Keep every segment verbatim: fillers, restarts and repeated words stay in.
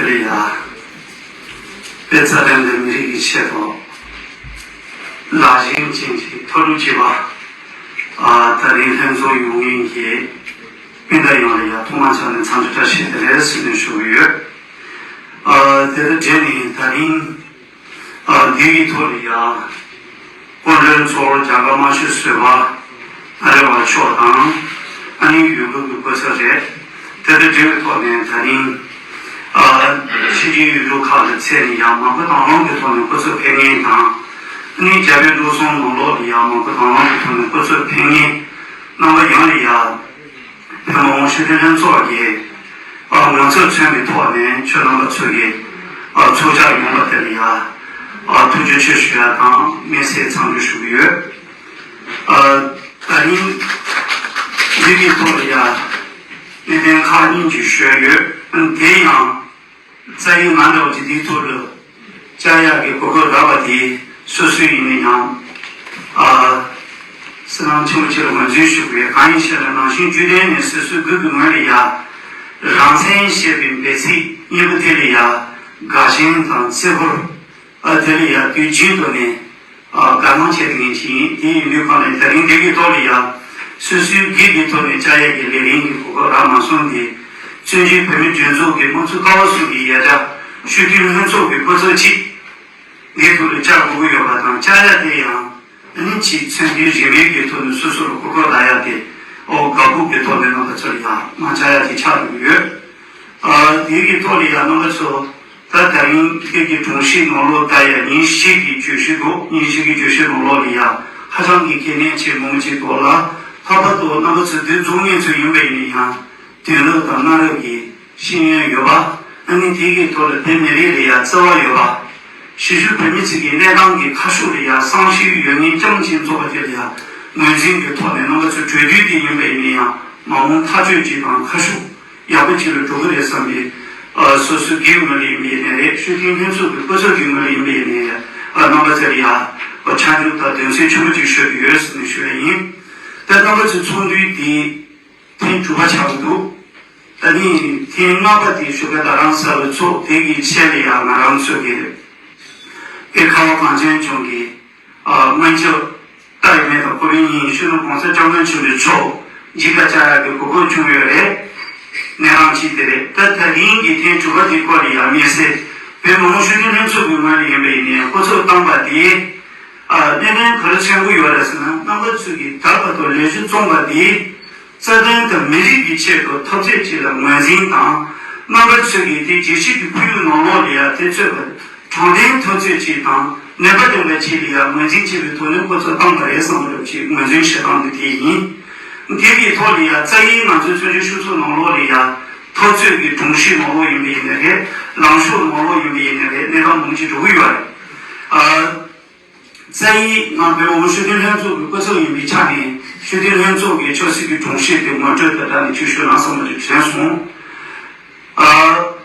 ཡ། དཔེ་རྩ་དོན་དུ་མི་རིགས་ཀྱི་ཆེད་དུ་ལག་ཤེས་ཅན་གྱི་མཐོ་སྒྲུབ་བྱེད་པ། ཨ། ད་རིང་ལྷན་འཛོམས་ཡོང་མཁན་གྱི་སྤུན་ཟླ་ཡོངས་ལ་ཡ་ཐོག་མ་ཆ་ནས་འཚམས་འདྲི་བཀྲ་ཤིས་བདེ་ལེགས་ཟེར་ནས་ཞུ་གི་ཡོད། ཨ། དེ་དང་འབྲེལ་ནས་ད་རིང་ཨ། འདི་གི་ཐོག་ལ་ཡ། སྐུ་མགྲོན་ཚོར་རྒྱ་གར་དམར་ཤོག་གསོལ་བ་ཨ་རི་བ་མཆོག་དང་། ཨ་ནི་ཡུ་གུར་གྱི་སྐུ་ཚབ་རེད། དེ་དང་འབྲེལ་བའི་ཐོག་ནས་ད་རིང་ཨ། ཕྱི་རྒྱལ་ཡུལ་གྲུ་ཁག་ལ་ཚད་ནས་ཡང་མང་པོ་དང་བླངས་ཀྱི་ཐོག་ནས་སྐུ་ཚབ་ཕེབས་མཁན་དང་། ཨ་ནི་རྒྱ་བལ་འབྲུག་གསུམ་ནང་ལོགས་ལ་ཡང་མང་པོ་དང་བླངས་ཀྱི་ཐོག་ནས་སྐུ་ཚབ་ཕེབས་མཁན་རྣམ་པ་ཡོངས་ལ་ཡ། བོད་མི་མང་སྤྱི་འཐུས་ལྷན་ཚོགས་ཀྱི་ཨ། ངོ་ཚབ་མཚོན་པའི་ཐོག་ནས་ཁྱོད་རྣམ་པ་ཚོ་གི་ཨ། ཚོགས་བཅར་ཡོང་བ་དེ་ལ་ཡ་ཨ། ཐུགས་རྗེ་ཆེ་ཞུ་ཡ་དང་དམིགས་བསལ་འཚམས་འདྲི་ཞུ་གི་ཡོད། ཨ། ད་རིང་འདི་གི་ཐོག་ལ་ཡ་གནད་དོན་ཁག་གཉིས་ཅིག་ཞུ་ཡ་ཡོད། དེ་ཡང་རྩ་ཡིག་ང་འདྲ་བ་ཅིག་འདིའི་ཐོག་ལ་བཅར་ཡག་གི་གོ་སྐབས་རག་པ་དེ་སོ་སོའི་ཡིན་ན་ཡང་ཨ། བསོད་ནམས་ཆེན་པོ་ཅིག་ལ་ངོས་འཛིན་ཞུ་དགོས། གང་ཡིན་ཞེ་ན་ནང་བཞིན་བརྒྱུད་ལྡན་ནས་སོ་སོའི་སྒེར་གྱི་ངོས་ལ་ཡ་རང་བཙན་ཞེས་པའི་འབོད་ཚིག་སྙན་པོ་དེ་ལ་ཡ་དགའ་ཞེན་དང་བརྩི་བཀུར། ཨ། དེ་ལ་ཡ་དུས་རྒྱུན་དུ་ནས་ཨ། དགའ་སྣང་བྱེད་མཁན་ཞིག་ཡིན། དེ་ཡིན་དུས་གང་ལ་ད་རིང་འདི་གི་ཐོག་ལ་ཡ་སོ་སོའི་སྒེར་གྱི་ཐོག་ནས་བཅར་ཡག་གི་ལས་རིམ་གྱི་གོ་སྐབས་རག་མ་སོང་སྟེ། བཙན་བྱོལ་བོད་མིའི་སྒྲིག་འཛུགས་ཀྱི་དམངས་གཙོ་ཀ་བ་གསུམ་གྱི་ཡ་གྱལ་སྤྱི་འཐུས་ལྷན་ཚོགས་ཀྱི་སྐུ་ཚབ་ཅིག་འདིའི་ཐོག་ལ་བཅར་དགོས་ཀྱི་ཡོད་པ་དང་། བཅར་ཡ་དེ་ཡང་ཨ་ནི་ཅིག་མཚོན་གྱི་རིན་མེད་ཀྱི་ཐོག་ནས་སོ་སོ་ལ་གོ་སྐབས་རག་ཡ་དེ་ཨོ་དགའ་སྤོབས་ཀྱི་ཐོག་ནས་རྣམ་པ་ཚོ་ལ་ཡང་མ་བཅར་ཡ་དེ་ཆགས་འགྲོ་གི་ཡོད། ཨ། དེ་གི་ཐོག་ལ་ཡང་རྣམ་པ་ཚོ་ད་ད་རིང་ཁྱེད་ཀྱི་དྲུང་ཞིག་ནང་ལོགས་ད་ཡ་ཉིན་ཞིག་གི་བརྗོད་གཞི་འདུག་ཉིན་ཞིག་གི་བརྗོད་གཞི་ནང་ལོགས་ལ་ཡ་ཧ་ཅང་གི་གལ་གནད་ཆེ་མོ་ཅིག་འདུག་ལ། ལྷག་པར་དུ་རྣམ་པ་ཚོ་འདིར་འཛོམས་མཁན་ཚོ་ཡིན་པ་ཡིན་ན་ཡང་དེང་རབས་དང་གནའ་རབས་ཀྱི་ཤེས་ཡོན་ཡོད་པ། ཨ་ནི་དེ་གི་ཐོག་ལ་བོད་མི་རིགས་ལ་ཡ་བརྩེ་བ་ཡོད་པ། གཞིས་བཞུགས་བོད་མི་ཚོ་གི་གནས་སྟངས་ཀྱི་ཁ་ཕྱོགས་ལ་ཡ་བསམ་ཤེས་ཡོད་མཁན་རྐྱང་ཅིག་ཚོགས་པ་དེ་ལ་ཡ་ངོས་འཛིན་གྱི་ཐོག་ནས་རྣམ་པ་ཚོ་གྲོས་བསྡུར་དེ་ཡིན་པ་ཡིན་ན་ཡང་མ་འོངས་ཐག་གཅོད་ཅིག་དང་ཁ་ཕྱོགས་ཡག་པོ་ཅིག་ལ་འགྲོ་གི་རེད་བསམ་པའི། ཨ། སོ་སོའི་སྒེར་ངོས་ལ་ཡིན་པ་ཡིན་ནའི་རེད། སྤྱི་འཐུས་ལྷན་ཚོགས་ཀྱི་སྐུ་ཚབ་ཀྱི་ངོས་ལ་ཡིན་པ་ཡིན་ནའི་རེད། ཨ། རྣམ་པ་ཚོ་ལ་ཡ་ཨ། ཆ་འཇོག་དང་དོན་ཚན་ཆེན་པོ་ཅིག་ཞུ་གི་ཡོད་ཟེར་ནས་ཞུ་ཡ་ཡིན། ད་རྣམ་པ་ཚོའི་ཚོགས་འདུ་དེ་ཐེངས་དྲུག་པ་ཆགས་ཀྱི་འདུག་ད་ནི་ཐེངས་ལྔ་པ་དེ་བཞུགས་སྒར་རྡ་རམ་ས་ལ་ཚོགས། དེ་གི་ཆེད་ལ་ཡང་ང་རང་ཚོ་གི་དཔལ་ཁ་བ་གངས་ཅན་ལྗོངས་ཀྱི་ཨ། སྔོན་ཆད་ལྟ་ཡི་མེད་དང་གོ་རིམ་ཡིན། སྤྱི་ནོར་༸གོང་ས་༸སྐྱབས་མགོན་ཆེན་པོ་མཆོག་མཇལ་ཁ་བཅར་ཡག་གི་གོ་སྐབས་བྱུང་ཡོད་རེད། གནས་སྟངས་གཅིག་དེ་རེད། ད་ད་རིང་གི་ཐེངས་དྲུག་པ་དེའི་སྐོར་ལ་ཡང་དམིགས་བསལ་བོད་མི་མང་སྤྱི་འཐུས་ལྷན་ཚོགས་ཀྱི་ངོས་ནས་ཡིན་པ་ཡིན་ནའི་སྐུ་ཚབ་བཏང་པ་དེ། ཨ། གནད་དོན་ག་རེ་མཚོན་གྱི་ཡོད་རེད་ཟེར་ན། རྣམ་པ་ཚོས་ཀྱིས་ད་བར་དུ་ལས་གཞི་བརྩམས་པ་དེ་རྩ་དོན་དང་མི་རིགས་ཀྱི་ཆེད་དུ་འཐབ་རྩོད་ཅིག་ལ་ངོས་འཛིན་དང་། རྣམ་པ་ཚོས་ཀྱིས་དེ་རྒྱལ་སྤྱི་གི་ཁོར་ཡུག་ནང་ལོགས་ལ་ཡང་དེ་རྩོད་པ་དྲང་བདེན་འཐབ་རྩོད་ཅིག་དང་ནུས་པ་ལྡན་པ་ཅིག་ལ་ཡང་ངོས་འཛིན་བྱེད་པའི་ཐོག་ནས་སྐུ་ཚབ་བཏང་པ་རེད་བསམ་པ་འདྲ་ཅིག་ངོས་འཛིན་བྱེད་སྟངས་དེ་དེ་ཡིན། དེ་གི་ཐོག་ལ་ཡང་རྩ་ཡིག་ང་ཚོའི་བཙན་བྱོལ་སྤྱི་ཚོགས་ནང་ལོགས་ལ་ཡང་འཐབ་རྩོད་ཀྱི་སྒྲོམ་གཞི་ནང་ལོགས་ཡིན་པ་ཡིན་ནའི་རེད། ལངས་ཕྱོགས་ནང་ལོགས་ཡིན་པ་ཡིན་ནའི་རེད། གནས་སྟངས་མང་ཅིག་འགྲོ་གི་ཡོད་རེད། ཨ། རྩ་ཡིག་ང་བོད་མི་མང་སྤྱི་འཐུས་ལྷན་ཚོགས་ཀྱི་སྐུ་ཚབ་ཡིན་པའི་ཆ་ནས་སྤྱི་འཐུས་ལྷན་ཚོགས་ཀྱི་ཆབ་སྲིད་ཀྱི་དྲུང་ཆེ་དེ་ངོ་སྤྲོད་དང་སྦྲགས་ནས་ཅིག་ཞུ་ན་བསམ་པ་ཅིག་དྲན་སོང་། ཨ།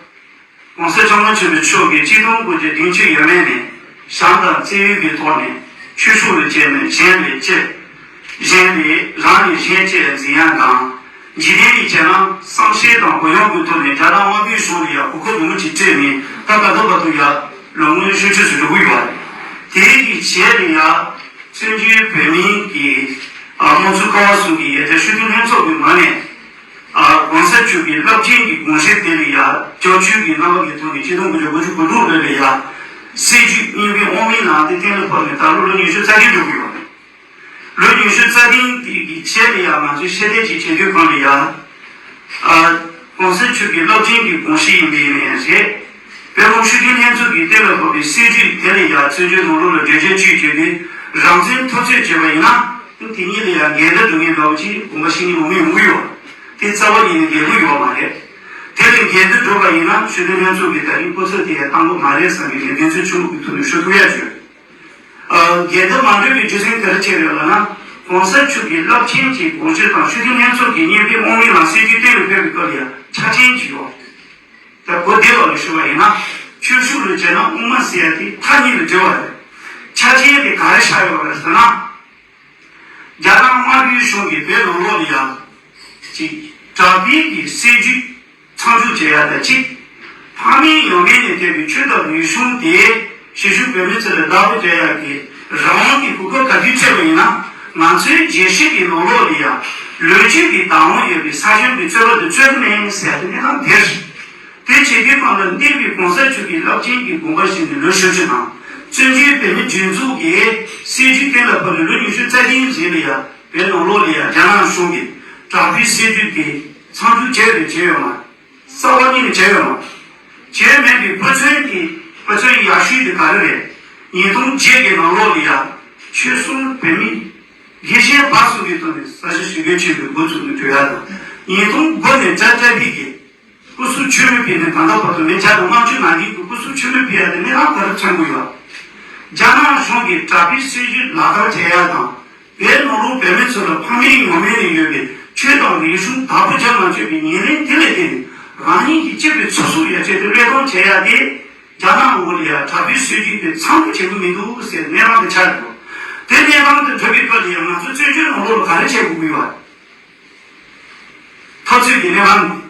༸གོང་ས་༸སྐྱབས་མགོན་ཆེན་པོ་མཆོག་གིས་ཆིག་སྟོང་དགུ་བརྒྱ་བདུན་ཅུ་ཡས་མས་ནས་བྱམས་དང་བརྩེ་བའི་གི་ཐོག་ནས་ཆོས་ཕྱོགས་ལ་གཅེས་ནས་གཞན་ལ་གཅེས། གཞན་ལས་རང་ལས་གཞན་གཅེས་འཛིན་ཡ་དང་། འཇིག་རྟེན་ལ་གཅེས་ན་བསམ་ཤེས་དང་གུ་ཡངས་ཀྱི་ཐོག་ནས་རྒྱ་ནག་དམར་པོའི་གཞུང་ལ་ཡང་གོ་སྐབས་རིན་པོ་ཆེ་སྤྲད་ནས་ད་ད་ལྟ་བར་དུ་ཡང་ལོ་ངོ་ཉི་ཤུ་ཙམ་ཞིག་འགྲོ་གི་ཡོད་རེད། དེའི་གི་རྗེས་ལ་ཡང་བཙན་བྱོལ་བོད་མིའི་གི་ཨ་དམངས་གཙོ་ཀ་བ་གསུམ་གྱི་ཡ་གྱལ་སྤྱི་འཐུས་ལྷན་ཚོགས་ཀྱི་ངོས་ནས་ཨ་༸གོང་ས་མཆོག་གི་རླབས་ཆེན་གྱི་དགོངས་གཞི་དེ་ལ་ཡང་རྒྱབ་སྐྱོར་གྱི་རྣམ་པ་གི་ཐོག་ནས་ཆིག་སྟོང་དགུ་བརྒྱ་དགུ་བཅུ་གོ་དྲུག་ལོ་ལ་ཡང་སྲིད་བྱུས་གཉིས་པའི་དབུ་མའི་ལམ་དེ་གཏན་ལ་ཕབ་ནས་ད་ལོ་ལོ་ཉི་ཤུ་རྩ་བདུན་འགྲོ་གི་ཡོད་རེད། ལོ་ཉི་ཤུ་རྩ་བདུན་དེ་གི་རྗེས་ལ་ཡང་ང་ཚོས་ཤེས་ལྡན་ཅིག་བྱེད་དུས་གང་ལ་ཡང་ཨ་༸གོང་ས་མཆོག་གི་རླབས་ཆེན་གྱི་དགོངས་གཞི་ཡིན་པའི་ནས་རེད། བོད་མི་མང་སྤྱི་འཐུས་ལྷན་ཚོགས་ཀྱིས་གཏན་ལ་ཕབ་པའི་སྲིད་བྱུས་དེ་ལ་ཡང་བཙན་བྱོལ་ནང་ལོགས་ལ་གྲོས་ཆོད་བཅུ་བྱས་ཏེ་རང་བཙན་འཐབ་རྩོད་བྱས་པ་ཡིན་ན། དེ་གཉིས་ལ་ཡང་འགལ་ཟླ་འགྲོ་མཁན་འདྲ་བོ་ཅིག་དགོངས་པ་བཞེས་མཁན་མང་པོ་ཡོང་གི་ཡོད། དེ་རྩ་བ་ཉིད་ནས་འགལ་གྱི་ཡོད་མ་རེད། དེ་ལས་འགལ་ཟླ་འགྲོ་བ་ཡིན་ན་སྤྱི་འཐུས་ལྷན་ཚོགས་ཀྱིས་ད་རིང་སྐུ་ཚབ་དེ་ཡང་བཏང་གི་མ་རེད་བསམ་པའི་ལས་འགན་ཚོ་ཆེན་པོ་གི་ཐོག་ནས་ཞུ་ཐུབ་ཡ་བྱོས། ཨ། འགལ་ཟླ་མ་འགྲོ་བའི་རྒྱུ་མཚན་ག་རེ་བྱས་རེད་ལབ་ན། ༸གོང་ས་མཆོག་གི་རླབས་ཆེན་གྱི་དགོངས་གཞི་དང་སྤྱི་འཐུས་ལྷན་ཚོགས་ཀྱི་གཉིས་པའི་དབུ་མའི་ལམ་སྲིད་བྱུས་གཏན་ལ་ཕེབས་པའི་སྐབས་ལ་ཡང་ཆ་རྐྱེན་ཅིག་ཡོད། ད་གོ་བདེ་བ་ལ་ཞུ་བ་ཡིན་ན། ཆོས་ཕྱོགས་ལ་བྱས་ན་དབུ་མ་ཟེར་ཡ་དེ་མཐའ་གཉིས་ལ་འབྲེལ་བ་རེད། ཆ་རྐྱེན་དེ་ག་རེ་ཆགས་ཡོད་རེད་ཟེར་ན། རྒྱ་ནག་དམར་པོའི་གཞུང་གིས་བོད་ནང་ལོགས་ལ་ཡང་ཅིག་དྲག་པོའི་གི་སྲིད་བྱུས་མཚམས་འཇོག་བྱེད་ཡ་དང་གཅིག་ཕ་མེས་ཡང་མེས་ནས་ཐོན་པའི་ཆོས་དང་རིག་གཞུང་དེ་གཞིས་བཞུགས་བོད་མི་ཚོ་ལ་བདག་པོ་རྒྱག་ཡག་གི་རང་དབང་གི་གོ་སྐབས་ག་དུས་སྤྲད་པ་ཡིན་ན། ང་ཚོའི་རྒྱལ་སྤྱི་གི་ནང་ལོགས་ལ་ཡང་ལོ་རྒྱུས་ཀྱི་བདག་དབང་ཡོད་པའི་ས་གཞོན་གྱི་རྩོད་པ་དེ་རྩོད་ཀྱི་མེད་ཟེར་ཏེ་གནས་སྟངས་དེ་རེད། དེ་བྱེད་དུས་སྒང་ལ་འདས་པའི་གོང་ས་མཆོག་གི་རླབས་ཆེན་གྱི་དགོངས་པ་བཞིན་དུ་ལོ་བཞི་བཅུ་དང་བཙན་བྱོལ་བོད་མིའི་སྒྲིག་འཛུགས་ཀྱི་སྲིད་བྱུས་གཏན་ལ་ཕབ་ནས་ལོ་ཉི་ཤུ་རྩ་བདུན་རྗེས་ལ་ཡང་བོད་ནང་ལོགས་ལ་ཡང་རྒྱ་ནག་གཞུང་གིས་དྲག་པོའི་སྲིད་བྱུས་དེ་མཚམས་འཇོག་བྱས་རེད་བྱས་ཡོད་མ་རེད། རྩ་བ་ཉིད་ནས་བྱས་ཡོད་མ་རེད། བྱས་མེད་པའི་དཔེ་མཚོན་དེ་དཔེ་མཚོན་ཡག་ཤོས་དེ་ག་རེ་རེད། ཉིས་སྟོང་བརྒྱད་ཀྱི་ནང་ལོགས་ལ་ཡང་ཆོལ་གསུམ་བོད་མི་དགེ་བཤེས་བར་གསུམ་གྱི་ཐོག་ནས་ས་གཞི་ཞིང་ཁའི་ཆེད་དུ་འགོ་ཚུགས་ནས་བྲོས་ཡག་དང་། ཉིས་སྟོང་དགུ་ནས་ཇ་ཅ་བི་གིས་སྐུ་གཟུགས་མཆོད་མེ་ཕུལ་ནས་ད་ལྟ་བར་དུ་མི་བརྒྱ་དང་ལྔ་བཅུ་ང་གཉིས་ཀྱི་སྐུ་གཟུགས་མཆོད་མེ་ཕུལ་ཡག་དེ་གནས་སྟངས་ག་རེ་མཚོན་གྱི་ཡོད། རྒྱ་ནག་གཞུང་གིས་དྲག་པོའི་སྲིད་བྱུས་ལག་བསྟར་བྱེད་ཡག་དང་། བོད་ནང་ལོགས་བོད་མི་ཚོ་ལ་ཕ་མེས་ཡང་མེས་ནས་ཡོད་པའི་ཆོས་དང་རིག་གཞུང་བདག་པོ་རྒྱབ་མ་བཅུག་པའི་ཉེར་ལེན་དེ་ལས་བརྟེན་ནས་རང་ཉིད་ཀྱི་གཅེས་པའི་ཚེ་སྲོག་ཡང་བཅད་དེ་བློས་གཏོང་བྱེད་ཡག་དེ། རྒྱ་ནག་འོག་ལ་ཡང་དྲག་པོའི་སྲིད་བྱུས་དེ་མཚམས་འཇོག་བྱེད་ཀྱི་མི་འདུག་ཟེར་གནས་སྟངས་དེ་ཆགས་འདུག་དེ་གནས་སྟངས་དེ་གྲུབ་པའི་སྐབས་ལ་ཡང་ང་ཚོ་བཙན་བྱོལ་ནང་ལོགས་ལ་ག་རེ་བྱེད་དགོས་ཀྱི་ཡོད། འཐབ་རྩོད་ཀྱི་གནས་སྟངས་དེ།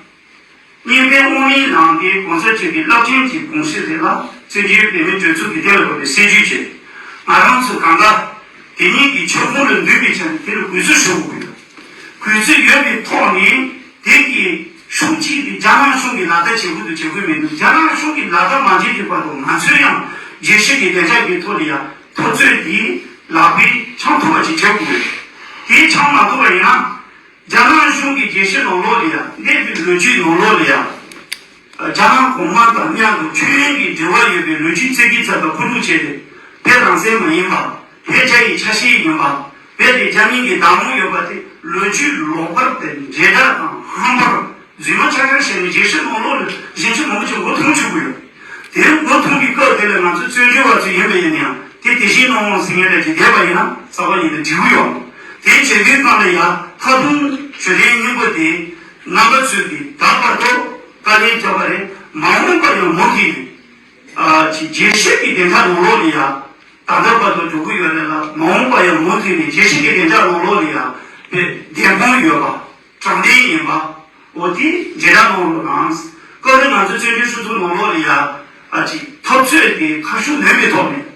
བསྙེན་པའི་དབང་ལུང་བླངས་ཏེ་གོང་ས་མཆོག་གི་རླབས་ཆེན་གྱི་དགོངས་གཞི་དེ་ལ་བཙན་བྱོལ་བོད་མིའི་སྒྲིག་འཛུགས་ཀྱི་གཏན་ལ་ཕབ་པའི་སྲིད་བྱུས་བྱས། ང་རང་ཚོ་གང་ག་དེ་ཉིད་ཀྱི་ཁྱབ་ཁོངས་ལ་འདུས་པའི་ཆ་ནས་དེ་ལ་གུས་བརྩི་ཞུ་དགོས་ཀྱི་ཡོད། གུས་བརྩི་ཡོད་པའི་ཐོག་ནས་དེ་གི་ཤུགས་གཅིག་གིས་རྒྱ་ནག་གཞུང་གིས་ལག་བསྟར་བྱེད་དགོས་འདུག་བྱེད་དགོས་མི་འདུག་རྒྱ་ནག་གཞུང་གིས་ལག་བསྟར་མ་བྱེད་ཀྱི་བར་དུ་ང་ཚོས་ཡང་རྒྱལ་སྤྱི་གི་བདེ་འཇགས་ཀྱི་ཐོག་ལ་ཡང་འཐབ་རྩོད་དེ་ལག་པས་འཆང་ཐུབ་པ་ཞིག་བྱེད་དགོས། དེ་འཆང་མ་ཐུབ་པ་ཡིན་ན། རྒྱ་ནག་གཞུང་གིས་རྒྱལ་སྤྱི་ནང་ལོགས་ལ་ཡང་འདས་པའི་ལོ་རྒྱུས་ནང་ལོགས་ལ་ཡང་། རྒྱ་ནག་གོང་མ་དང་མཉམ་དུ་མཆོད་ཡོན་གྱི་འབྲེལ་བ་ཡོད་པའི་ལོ་རྒྱུས་བཙན་གྱིས་ཚབ་པ་མཁོ་སྒྲུབ་བྱས་ཏེ། བོད་རང་བཙན་མ་ཡིན་པ། བོད་རྒྱ་ཡི་ཆ་ཤས་ཡིན་པ། བོད་དེ་རྒྱ་མིན་གྱི་བདག་དབང་ཡོད་པ་དེ་ལོ་རྒྱུས་ལོག་པར་དང་འདྲེ་སྒྲ་དང་ཧམ་པར་རྫུན་མ་ཆགས་ཆགས་བྱས་ནས་རྒྱལ་སྤྱི་ནང་ལོགས་ལ་གཞན་ཕྱོགས་མང་པོ་ཅིག་མགོ་འཐོམ་བཅུག་གི་ཡོད། དེ་མགོ་འཐོམ་གྱི་སྐབས་དེ་ལ་ང་ཚོ་བཙན་བྱོལ་བ་ཚོ་ཡིན་པ་ཡིན་ན་ཡང་དེ་དེ་བཞིན་གནང་འོང་ཟེར་མཁན་རེ་ཅིག་བསྡད་པ་ཡིན་ན་རྩ་བ་ཉིད་ནས་འགྲིག་གི་ཡོད། དེ་བྱེད་དུས་སྒང་ལ་ཡང་ད་དུང་ཞུ་ལན་སྙིང་པོ་དེ་རྣམ་པ་ཚོས་ཀྱིས་ད་བར་དུ་བཀའ་ལན་བརྒྱབ་པ་རེད། མ་འོངས་པ་ཡང་མུ་མཐུད་ནས་ཨ་ཅིག་རྒྱལ་སྤྱི་གི་བདེན་མཐའ་ནང་ལོགས་ལ་ཡང་ད་ལྟ་བར་དུ་འགྲོ་གི་ཡོད་རེད་ལ། མ་འོངས་པ་ཡང་མུ་མཐུད་ནས་རྒྱལ་སྤྱི་གི་བདེན་མཐའ་ནང་ལོགས་ལ་ཡང་བདེན་དཔང་ཡོད་པ། དྲང་བདེན་ཡིན་པ། འོ་དེ་འཇལ་བསྒྲགས་གནང་རོགས་གནང་། སྐབས་རེ་ང་ཚོ་བཙན་བྱོལ་སྤྱི་ཚོགས་ནང་ལོགས་ལ་ཡ་ཨ་ཅིག་འཐབ་རྩོད་དེ་ཁ་ཕྱོགས་ལོན་པའི་ཐོག་ནས།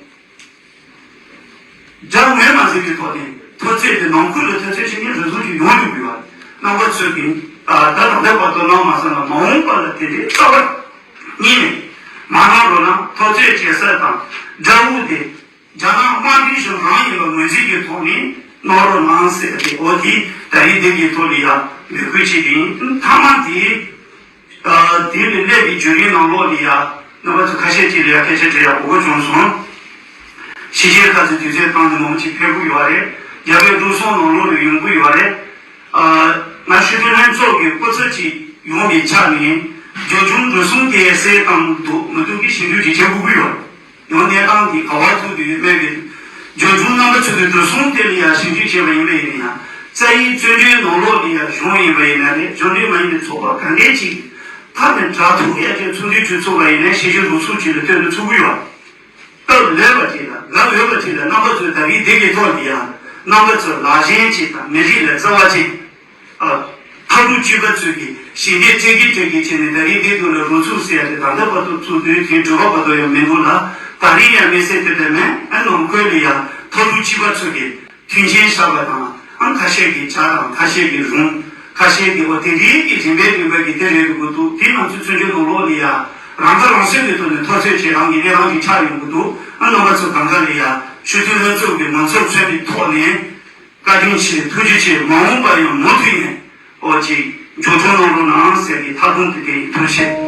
རྒྱ་ངོས་མ་ཟིན་པའི་ཐོག་ནས་འཐབ་རྩོད་དེ་ནང་ཁུལ་ལ་འཐབ་རྩོད་བྱེད་མཁན་རེ་ཟུང་ཞིག་ཡོང་འདུག་དགོས་པ། རྣམ་པ་ཚོས་ཀྱིས་ཨ་ད་ད་ལྟ་བར་དུ་གནང་མ་ཟིན་ལ་མ་འོངས་པ་ལ་དེ་འདྲའི་རྩ་བ་ཉིད་ནས་མ་གནང་རོགས་གནང་། འཐབ་རྩོད་བྱེད་ས་དང་དགྲ་བོ་དེ། རྒྱ་ནག་དམར་པོའི་གཞུང་རང་ཡིན་པ་ངོས་འཛིན་གྱི་ཐོག་ནས་གནང་རོགས་གནང་ཟེར་ཏེ། འོ་དེ་ད་རེས་འདི་གི་ཐོག་ལ་ཡང་འབོད་སྐུལ་བྱེད་ཀྱི་ཡིན། མཐའ་མ་དེ་ཨ་དེ་ལས་སླེབས་པའི་བརྒྱུད་རིམ་ནང་ལོགས་ལ་ཡང་རྣམ་པ་ཚོ་ཁ་ཤས་ཅིག་ལ་ཡང་སྐད་ཆ་དྲི་ཡག་གོ་སྐབས་བྱུང་སོང་། ཕྱི་རྒྱལ་ཁག་ཚོ་དུས་ཚོད་བཏང་ནས་མང་པོ་ཅིག་ཕེབས་ཀྱི་ཡོད་རེད། རྒྱ་བོད་འབྲུག་གསུམ་ནང་ལོགས་ལ་ཡོང་གི་ཡོད་རེད། ཨ་ང་ཤུགས་ལྡན་ལྷན་ཚོགས་ཀྱི་སྐུ་ཚབ་ཅིག་ཡོང་བའི་ཆ་ནས་འབྱོར་བྱུང་འགྲོ་སོང་དེ་གསལ་བཏང་འདུག་མི་འདུག་གི་ཞིབ་འཇུག་ཅིག་བྱེད་དགོས་ཀྱི་ཡོད། ཡང་གནས་སྟངས་འདི་ག་བ་ཐུག་འདུག་ཡོད་མེད་ཀྱི་འབྱོར་བྱུང་རྣམ་པ་ཚོ་གི་འགྲོ་སོང་དེ་ལ་ཡང་ཞིབ་འཇུག་བྱས་པ་ཡིན་པ་ཡིན་ན་ཡང་། རྩ་ཡི་བཙན་བྱོལ་ནང་ལོགས་ལ་ཡང་གཞུང་ཡིན་པ་ཡིན་ན་རེད། གཞུང་འབྲེལ་མ་ཡིན་པའི་ཚོགས་པ་ག་འདྲས་ཅིག་ཐབས་ནས་དྲ་ཐོག་ཡར་རྒྱས་ཚོགས་འདུའི་གྲོས་ཚོགས་པ་ཡིན་ན་ཞིབ་འཇུག་རུ་ཚོགས་ཅིག་ལ་བཏོན་ན་ཚུགས་ཀྱི་ཡོད། སྟབས་ལེགས་པ་ཅིག་དང་དགའ་འོས་པ་ཅིག་ལ་རྣམ་པ་ཚོས་ད་རེས་འདི་གི་ཐོག་ནས་ཡང་རྣམ་པ་ཚོ་ལག་ཞེན་ཅིག་དང་མི་རིགས་ལ་བརྩེ་བ་ཅིག་ཨ་མཐའ་ལུ་སྤྱི་པ་ཚོས་ཀྱི་ཞི་བདེ་སྤྲད་ཀྱི་སྤྲད་ཀྱི་བྱས་ནས་ད་རེས་འདི་དུས་ལ་རུ་ཚུགས་ཟེར་ཡ་དེ་ད་ལྟ་བར་དུ་ཚུགས་དུས་དེ་གྲུབ་པ་བར་དུ་ཡང་མི་འདུག་ལ། ད་རེས་ཡང་མི་སེར་དེ་འདྲ་མེད་ཨ་ནང་ཁུལ་ལ་ཡང་མཐའ་ལུ་སྤྱི་པ་ཚོས་ཀྱི་མཐུན་རྐྱེན་བཞག་པ་དང་ཨང་ཁ་ཤས་ཀྱི་ཇ་དང་ཁ་ཤས་ཀྱི་རུང་ཁ་ཤས་ཀྱི་འོ་དེ་འདྲའི་གི་རིམ་པས་རིམ་པས་ཀྱི་དེ་རེད་འདུག་གི་འདུག་དེ་ང་ཚོ་བཙན་བྱོལ་ནང་ལོགས་ལ་ཡང་རང་ཁ་རང་གསོའི་ཐོག་ནས་འཐབ་རྩོད་བྱེད་རང་གི་གནས་སྟངས་ཀྱི་ཆགས་ཡོང་གི་འདུག་ཨ་རྣམ་པ་ཚོ་གང་ག་ལ་ཡང་ཤུགས་ལྡན་ལྷན་ཚོགས་ཀྱི་མང་ཚོགས་མཚོན་པའི་ཐོག་ནས། བཀའ་དྲིན་ཆེ། ཐུགས་རྗེ་ཆེ། མ་འོངས་པ་ཡང་མུ་མཐུད་ནས་ཨོ་ཅིག་འཇོན་ཐང་གནང་རོགས་གནང་ཟེར་གྱི་ཐབས་ལམ་དེ་གའི་ཐུགས་རྗེ་ཆེ།